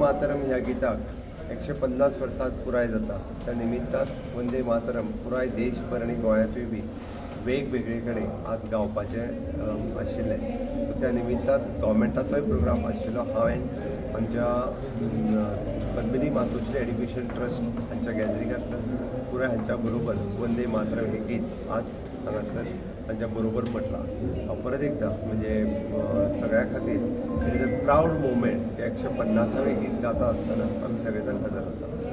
मातरम ह्या गिताक 150 वर्सां पुराय जाता. त्या निमित्तान वंदे मातरम पुराय देशभर आनी गोंयांतूय बी वेगवेगळे कडेन आज गावपाचें आशिल्लें. सो त्या निमित्तान गव्हर्मेंटाचोय प्रोग्राम आशिल्लो. हांवें आमच्या पद्मिनी मातोश्री एड्युकेशन ट्रस्ट हांच्या गॅदरिंगांतल्यान पुराय हांच्या बरोबर वंदे मातरम हें गीत आज हांगासर तांच्या बरोबर म्हटलां. हांव परत एकदां म्हणजे सगळ्या खातीर it is a proud moment. 150वें गीत गाता आसतना आमी सगळे जाण हजर आसा.